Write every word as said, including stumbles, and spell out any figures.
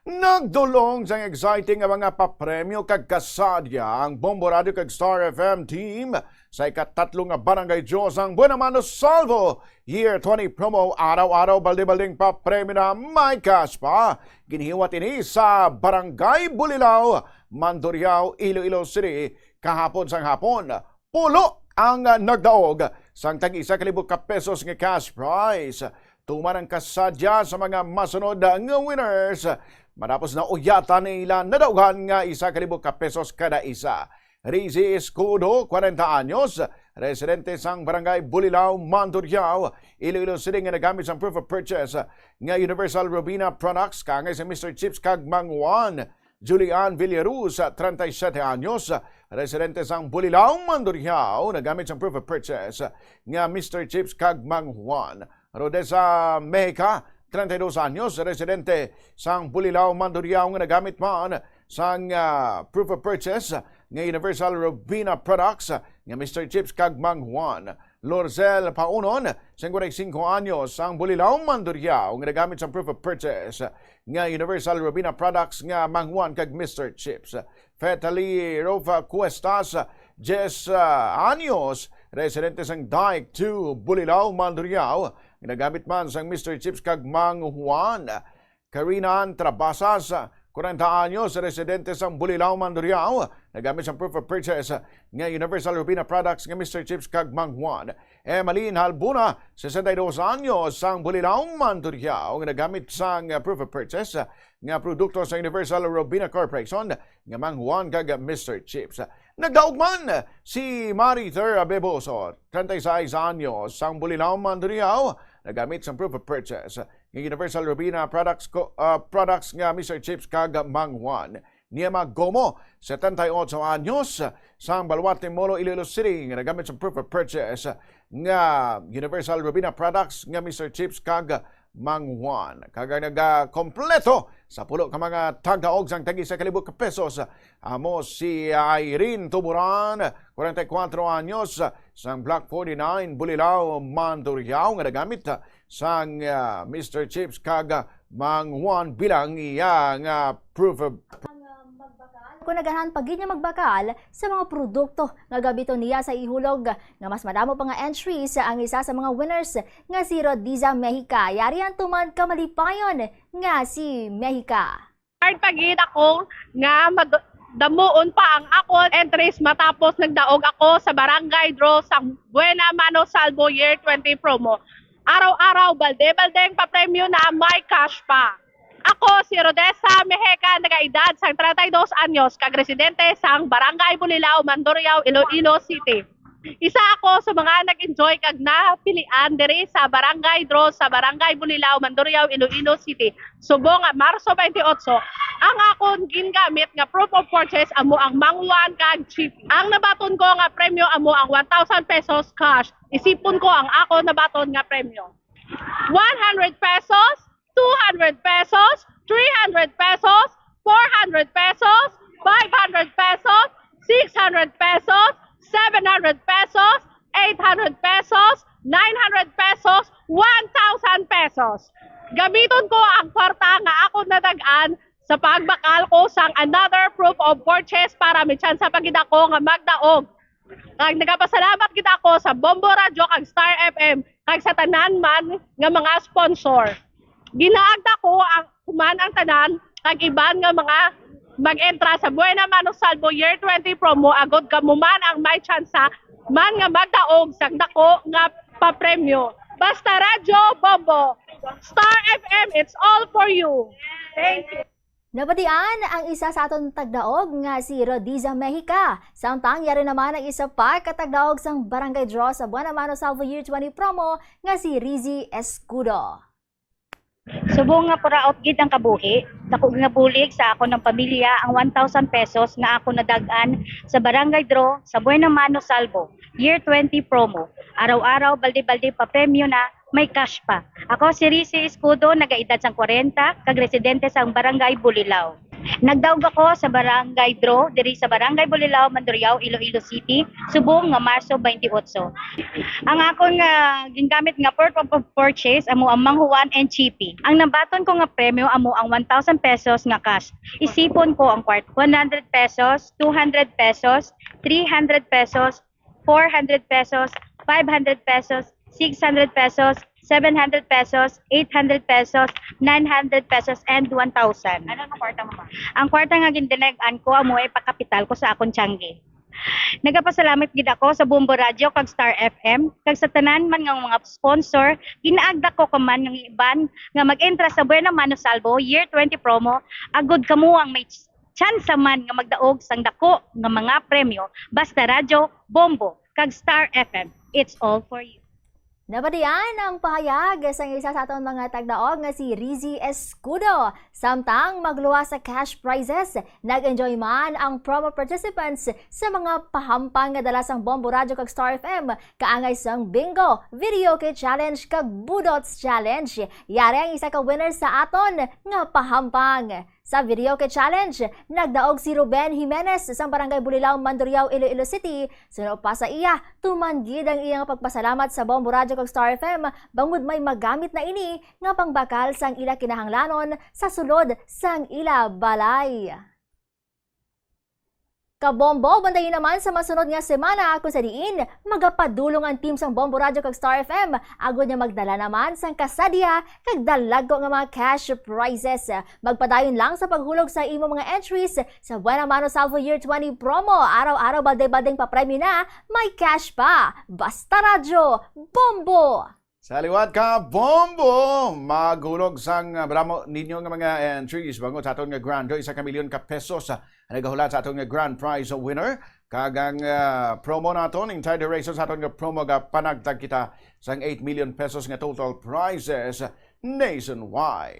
Nagdulong sang exciting nga mga papremyo kag kasadya ang Bombo Radio kag Star F M team sa ikatatlo nga Barangay Draw sang Buena Mano Salvo Year twenty Promo. Araw-araw, balde-baldeng papremyo na may cash pa. Ginhiwat ini sa Barangay Bulilao, Mandurriao, Iloilo City, kahapon sang hapon. Pulo ang, ah, nagdaog sang tag isa ka libo ka pesos nga cash prize. Tuman ang kasadya sa mga masunod, ah, nga winners. Matapos na uyatan nila, nadaugan nga isa ka libo ka pesos kada isa. Rizzy Escudo, kwarenta anyos, residente sang Barangay Bulilao, Mandurriao, Iloilo City, nga nagamit sang proof of purchase nga Universal Robina products kaangay si Mister Chips kag Mang Juan. Julian Villaruz, treinta y siete anyos, residente sang Bulilao, Mandurriao, nagamit sang proof of purchase nga Mister Chips kag Mang Juan. Rodessa Mejica, treinta y dos anyos, residente sang Bulilao, Mandurriao, nga nagamit man sang, ah, proof of purchase nga Universal Robina products nga Mister Chips kag Mang Juan. Lorzel Paunon, cincuenta y cinco anyos, sang Bulilao, Mandurriao, nga nagamit sang proof of purchase nga Universal Robina products nga Mang Juan kag Mister Chips. Fetali Rofa Cuestas, diyes, ah, anyos, residente sang Dike two, Bulilao, Mandurriao, nga nagamit man sang Mister Chips kag Mang Juan. Karina Ann Trabasas, kwarenta anyos, residente sang Bulilao, Mandurriao, nagamit sang proof of purchase nga Universal Robina products nga Mister Chips kag Mang Juan. Emmeline Halbuna, sesenta y dos anyos, sang Bulilao, Mandurriao, nga nagamit sang proof of purchase nga produkto sa Universal Robina Corporation nga Mang Juan kag Mister Chips. Nagdaog man si Mariter Beboso, treinta y seis anyos, sang Bulilao, Mandurriao, nagamit sang proof of purchase nga Universal Robina products ko, ah, products nga Mister Chips kag Mang Juan. Niema Gomo, setenta y ocho anyos, sang Baluarte Molo, Iloilo City, nga nagamit sang proof of purchase nga Universal Robina products nga Mister Chips kag Mang Juan. Kag ang nagakompleto sa pulo ka mga tagdaog sang tag isa ka libo ka pesos amo si Irene Tuburan, kwarenta y kuwatro anyos, sang Block forty-nine, Bulilao, Mandurriao, nga nagamit sang, ah, Mister Chips kag, ah, Mang Juan bilang iya nga proof of. Kung naganahan pa gid niya magbakal sa mga produkto nga gamiton niya sa ihulog nga mas madamo pa nga entries, ang isa sa mga winners nga si Rodiza Mejica. Yari ang tuman kamalipayon nga si Mejica. Hard pa gid ako nga mad-, damuon pa ang akon entries matapos nagdaog ako sa barangay draw sa Buena Mano Salvo Year twenty promo. Araw-araw, balde-baldeng papremyo na may cash pa. Ako si Rodessa Mejeca, nagaedad sang treinta y dos anyos, kag residente sang Barangay Bulilao, Mandurriao, Iloilo City. Isa ako sa mga nag-enjoy kag napilian diri sa barangay draw sa Barangay Bulilao, Mandurriao, Iloilo City, subong nga Marso twenty-eight. Ang akon gingamit nga proof of purchase amo ang Mang Juan kag Chippy. Ang nabaton ko nga premyo amo ang one thousand pesos cash. Isipon ko ang akon nabaton nga premyo. One hundred pesos, two hundred pesos, three hundred pesos, four hundred pesos, five hundred pesos, six hundred pesos, seven hundred pesos, eight hundred pesos, nine hundred pesos, one thousand pesos. Gamiton ko ang kwarta nga akon nadag-an sa pagbakal ko sang another proof of purchase para may tsansa pa gid ako nga magdaog. Kag nagapasalamat gid ako sa Bombo Radyo kag Star F M kag sa tanan man nga mga sponsor. Ginaagda ko ang, man ang tanan kag iban nga mga mag-entra sa Buena Mano Salvo Year twenty promo, agod kamo man ang may tsansa man nga magdaog sang dako nga papremyo. Basta Radyo Bombo, Star F M, it's all for you. Thank you. Nabatian ang isa sa aton tagdaog nga si Rodiza Mejica. Samtang yari naman ang isa pa ka tagdaog sang Barangay Draw sa Buena Mano Salvo Year twenty promo nga si Rizzy Escudo. Subong nga puraot gid ang kabuhi, dako nga bulig sa akon nga pamilya ang one thousand pesos nga akon nadag-an sa Barangay Draw sa Buena Mano Salvo Year twenty promo. Araw-araw, balde-balde papremyo na, may cash pa. Ako si Rizzy Escudo, nagaedad sang kwarenta, kag residente sang Barangay Bulilao. Nagdaog ako sa barangay draw diri sa Barangay Bulilao, Mandurriao, Iloilo City, subong nga Marso twenty-eight. Ang akon nga gingamit nga port of purchase amo ang manghuan and chippy. Ang nabaton ko nga premyo amo ang one thousand pesos nga cash. Isipon ko ang kwart, one hundred pesos, two hundred pesos, three hundred pesos, four hundred pesos, five hundred pesos, six hundred pesos, seven hundred pesos, eight hundred pesos, nine hundred pesos, and one thousand. Ano ang kwarta mo, ma'am? Ang kwarta nga gindinegan ko amo ay pakapital ko sa akon tiyangge. Nagapasalamat gid ako sa Bombo Radio kag Star F M, kag sa tanan man nga mga sponsor. Ginaagda ko ka man nga iban nga mag-entra sa Buena Mano Salvo Year twenty promo, agod kamo ang may tsansa man nga magdaog sang dako nga mga premyo. Basta Radyo, Bombo, kag Star F M. It's all for you. Nabatian ang pahayag sang isa sa aton mga tagdaog nga si Rizzy Escudo. Samtang magluwas sa cash prizes, nag-enjoy man ang promo participants sa mga pahampang nga dala sang Bombo Radyo kag Star F M, kaangay sang bingo, videoke challenge kag budots challenge. Yari ang isa ka winner sa aton nga pahampang. Sa videoke challenge, nagdaog si Ruben Jimenez sang Barangay Bulilao, Mandurriao, Iloilo City. Suno pa sa iya, tuman gid ang iyang pagpasalamat sa Bombo Radyo kag Star F M, bangod may magamit na ini nga pangbakal sang ila kinahanglanon sa sulod sang ila balay. Kabombo, bantayi naman sa masunod nga semana kung sa diin magapadulong ang team sang Bombo Radyo kag Star F M agod nga magdala naman sang kasadya kag dalagko nga mga cash prizes. Magpadayon lang sa paghulog sa imo mga entries sa Buena Mano Salvo Year twenty promo. Araw-araw, balde-baldeng papremyo na, may cash pa. Basta Radyo, Bombo! Sa liwat ka, Bombo! Maghulog sang, ah, bramo ninyo nga mga entries bangod sa aton nga grand, isa ka milyon ka pesos, ah, ang nagahulat sa aton nga grand prize winner. Kag ang, ah, promo naton, entire duration sa aton nga promo, ga panagtag kita sang eight million pesos nga total prizes nationwide.